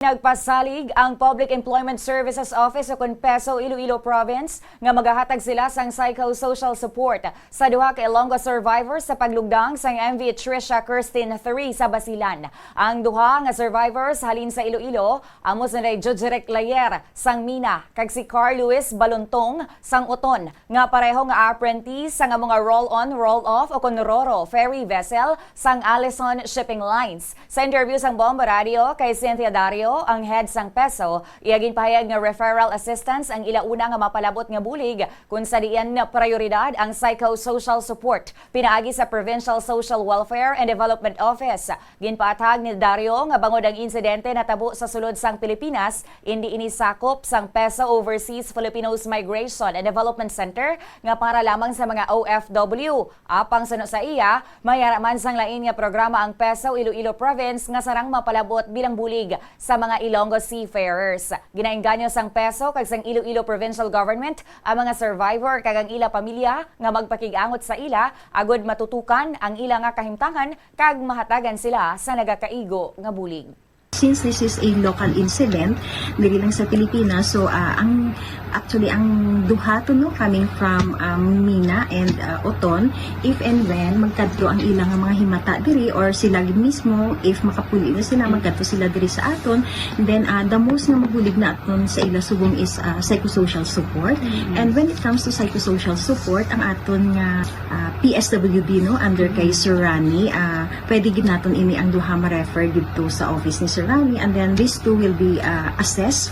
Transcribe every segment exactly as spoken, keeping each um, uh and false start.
Nagpasalig ang Public Employment Services Office o kon PESO Iloilo Province nga magahatag sila sang psychosocial support sa duha ka Ilonggo survivors sa paglugdang sang M V Tricia Kirstin three sa Basilan. Ang duha nga survivors halin sa Iloilo, amo si Jujirek Layer sang Mina kag si Carl Luis Balontong sang Oton, nga pareho nga apprentice sang amo nga roll-on, roll-off o kon roro ferry vessel sang Allison Shipping Lines. Sa interview sang Bombo Radio kay Cynthia Dario, ang head sang PESO, iya ginpahayag nga referral assistance ang ila una nga mapalabot nga bulig, kung sa diin na prioridad ang psychosocial support pinaagi sa Provincial Social Welfare and Development Office. Ginpaathag ni Dario nga bangod ang insidente natabo sa sulod sang Pilipinas, indi ini sakop sang PESO Overseas Filipinos Migration and Development Center nga para lamang sa mga O F W. Apang suno sa iya, may ara man sang lain nga programa ang PESO Iloilo Province nga sarang mapalabot bilang bulig sa mga Ilonggo seafarers. Ginaengganyo sang PESO kag sang Iloilo Provincial Government ang mga survivor kag ang ila pamilya nga magpakig-angot sa ila agud matutukan ang ila nga kahimtangan kag mahatagan sila sa nagakaigo nga bulig. Since this is a local incident, diri lang sa Pilipinas, so ah, ang actually ang duha to, no, coming from um, Mina and uh, Oton, if and when magkadto ang ilang mga himata diri or sila gid mismo, if makapuli na sila, magkadto sila diri sa aton, then uh, the most nga mabulig na aton sa ila subong is uh, psychosocial support. And when it comes to psychosocial support, ang aton nga uh, P S W D, no, under kay Sir Rani, uh, pwede gid naton ini ang duha ma-refer didto sa office ni Sir Rani, and then these two will be uh, assessed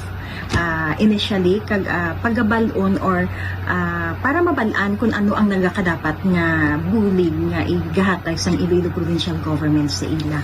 uh, initially kag uh, pagabal-on or uh, para mabal-an kung ano ang nagakadapat nga bulig nga igahatag sang Iloilo Provincial Government sa ila.